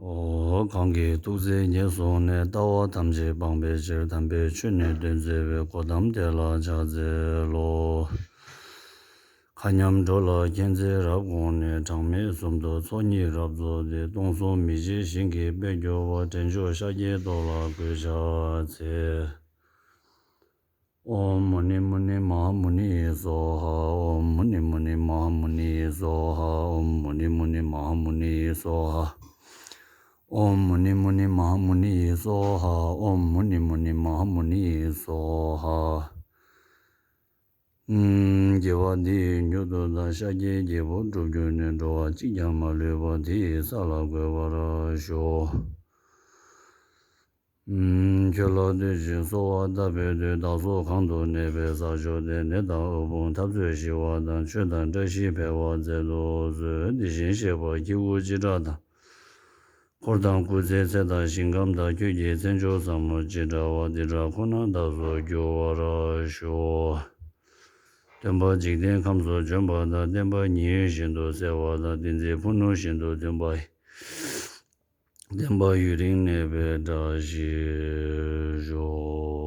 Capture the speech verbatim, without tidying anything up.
ཨོ། གང་གིས་ཐུགས་བརྩེ་ཉེར་བཟུང་ནས། ལྟ་བ་ཐམས་ཅད་སྤང་བའི་ཕྱིར། དམ་པའི་ཆོས་ནི་སྟོན་མཛད་པའི། གོ་ཏམ་དེ་ལ་ཕྱག་འཚལ་ལོ། མཁའ་མཉམ་འགྲོ་ལ་མཁྱེན་བརྩེ་རབ་དགོངས་ནས། གྲངས་མེད་གསུམ་དུ་ཚོགས་གཉིས་རབ་རྫོགས་ཏེ། སྟོང་གསུམ་མི་མཇེད་ཞིང་གི་དཔལ་གྱུར་པ། འདྲེན་མཆོག་ཤཱཀྱའི་ཏོག་ལ་གུས་ཕྱག་འཚལ། ཨོཾ་མུ་ནི་མུ་ནི་མ་ཧཱ་མུ་ནི་སྭཱ་ཧཱ། ཨོཾ་མུ་ནི་མུ་ནི་མ་ཧཱ་མུ་ནི་སྭཱ་ཧཱ། ཨོཾ་མུ་ནི་མུ་ནི་མ་ཧཱ་མུ་ནི་སྭཱ་ཧཱ། ཨོཾ་མུ་ནི་མུ་ནི་མ་ཧཱ་མུ་ནི་སྭཱ་ཧཱ། ཨོཾ་མུ་ནི་མུ་ནི་མ་ཧཱ་མུ་ནི་སྭཱ་ཧཱ། ཨུམ། དགེ་བ་འདི་ཡིས་མྱུར་དུ་བདག། ཤཱཀྱའི་རྒྱལ་པོར་འགྲུབ་གྱུར་ནས། འགྲོ་བ་གཅིག་ཀྱང་མ་ལུས་པ། དེ་ཡི་ས་ལ་འགོད་པར་ཤོག། ཨུམ། ཁྱོད་ལ་བསྟོད་ཅིང་གསོལ་བ་བཏབ་པའི་མཐུས། བདག་སོགས་གང་དུ་གནས་པའི་ས་ཕྱོགས་དེར། ནད་དང་དབུལ་ཕོངས་འཐབ་རྩོད་ཞི་བ་དང་། ཆོས་དང་བཀྲ་ཤིས་འཕེལ་བར་མཛད་དུ་གསོལ། དེ་བཞིན་གཤེགས་པ་ཁྱེའུ་འཆི་བྲལ་དང་། འཁོར་དང་སྐུ་ཚེའི་ཚད་དང་ཞིང་ཁམས་དང་། ཁྱོད་ཀྱི་མཚན་མཆོག་ཟབ་མོ་ཅི་འདྲ་བ། དེ་འདྲ་ཁོ་ན་བདག་སོགས་འགྱུར་བར་ཤོག། སྟོན་པ་འཇིག་རྟེན་ཁམས་སུ་བྱོན་པ་དང་། བསྟན་པ་ཉི་འོད་བཞིན་དུ་གསལ་བ་དང་། བསྟན་འཛིན་ཕུ་ནུ་བཞིན་དུ་མཐུན་པ་ཡི། བསྟན་པ་ཡུན་རིང་གནས་པའི་བཀྲ་ཤིས་ཤོག།